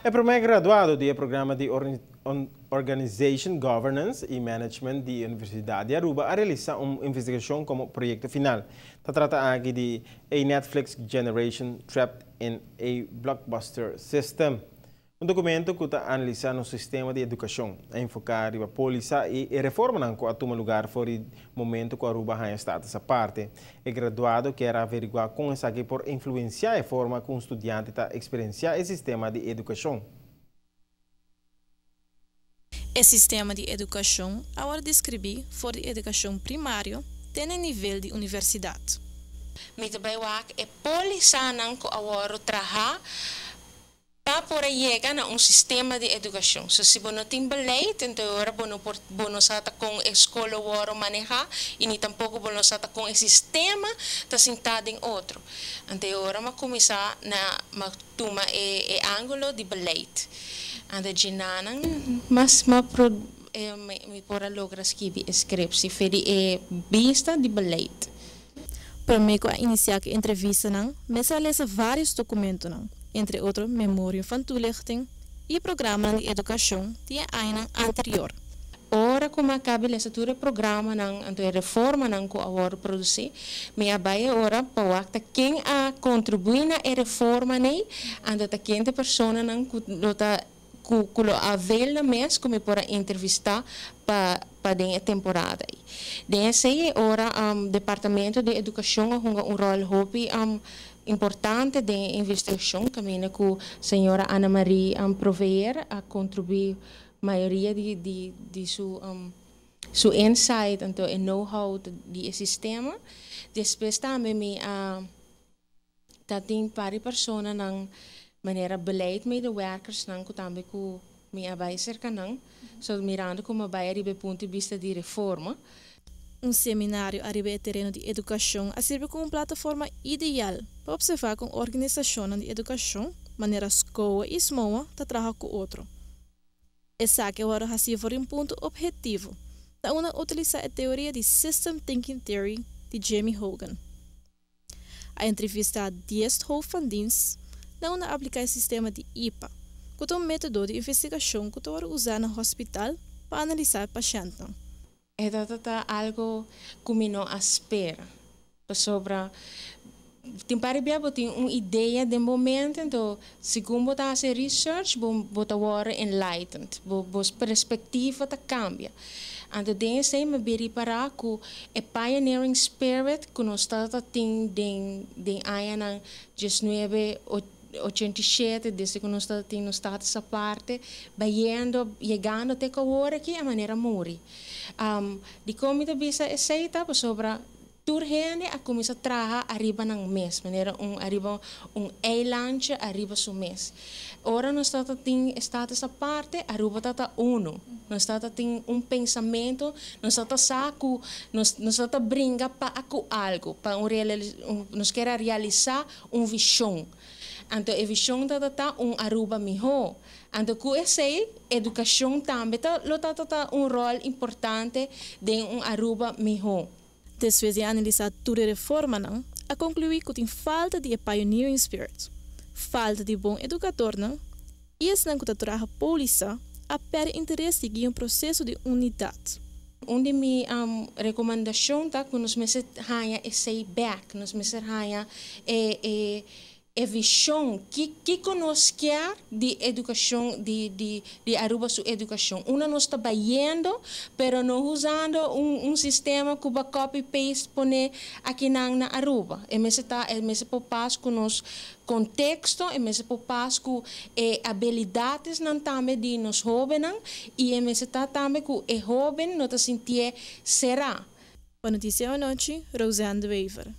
E prome graduado di e programa di Organization Governance y Management di Universidad di Aruba a realisa un investigacion como proyecto final. Ta trata aki di A Netflix Generation Trapped in a Blockbuster System. Un documento cu ta analisa e sistema di educacion, a enfoca riba polisa y e reforma cu a tuma luga for di momento cu Aruba a haya status aparte. E graduado kier averigua con esaki por influencia e forma cu e studiante ta experiencia e sistema di educacion. E sistema di educacion, awor describi for di educacion primario, te nivel di universidad. Mi ta bay wak e polisanan cu a wordo traha pa por yega na un sistema di educacion. So, si bo no tin beleid, anto ora bo no por bo no sa con e scol ta wordo maneha y ni tampoco bo no sa con e sistema ta sinta den otro. Anto ora m'a cuminsa na m'a tuma e angulo di beleid. Anto djinanan mas m'a pro, mi por a logra skirbi scriptie for di e bista di beleid. Prome cu a inicia e entrevistanan, mester a lesa varios documento, entre otro memorie van toelichting y programa di educacion di aña anterior. Ora cu m'a caba lesa tur programanan, anto reformanan cu a wordo produci, mi a bay ora pa wak ta ken a contribui na e reformanan, anto ta ken ta personanan cu lo ta cu lo a avail mes cu mi por a entrevista pa den e temporada. Den esey ora departamento di educacion a hunga un rol hopi importante den investigacion, caminda cu señora Ana Marie Proveer a contribui mayoria di su insight anto e know-how di sistema. Despues tambe mi a tatin varios personanan manera beleidsmedewerkersnan cu tambe cu mi a bay cerca nan, so mirando con a bay riba punto di vista di reforma. Un seminario ariba e tereno di educacion a sirbi como un plataforma ideal pa observa con organisacion di educacion, manera scol y SMOA, ta traha cu otro. Esaki a wordo haci for un punto obhetivo, ta unda a utilisa e teoria di System Thinking Theory di Jamie Hogan. A entrevista 10 hoofd van dienst na unda a aplica e sistema di IPA, cu ta un metodo di investigacion cu ta usa na hospital pa analisa pashent. E ta algo cu mi no a spera. Sobre tin pa bia tin un idea di momento, anto segun bo ta haci research, bo ta wordo enlightened, bo perspectiva ta cambia. Anto den esey m'a bin ripara cu e pioneering spirit cu nos ta tin den aña 1987, desde cu nos tin nos status aparte, bayendo, yegando te awor aki, a manera a muri. Di con mi ta bisa esey ta sobre tur hende a cuminsa traha ariba nan mes, manera un ariba un eilandje ariba su mes. Ora nos ta tin status aparte, Aruba ta uno. Nos ta tin un pensamento, nos ta sa cu nos ta bringa pa algo, pa un, nos kier realisa un vision. Anto, e vision ta un Aruba miho. Anto, cu esey, educacion tambe ta, lo ta un rol importante den un Aruba miho. Despues di analisa tur e reformanan, a conclui cu tin falta di pioneering spirit, falta di bon educador, y esnan cu ta traha polisa a perde interes di un proceso di unidad. Un di mi recomendacion ta cu nos mester haya esey back, nos mester haya e vision cu nos kier di educacion di Aruba su educacion. Unda nos ta bayendo, pero no usando un sistema cu copy paste pone aki na Aruba. E mester ta e mester por pas cu nos contexto, e mester por pas cu e habilidadnan tambe di nos hobennan y e mester ta tambe cu e hoben no ta sinti sera. Pa Noticia Anochi, Roseanne de Wever.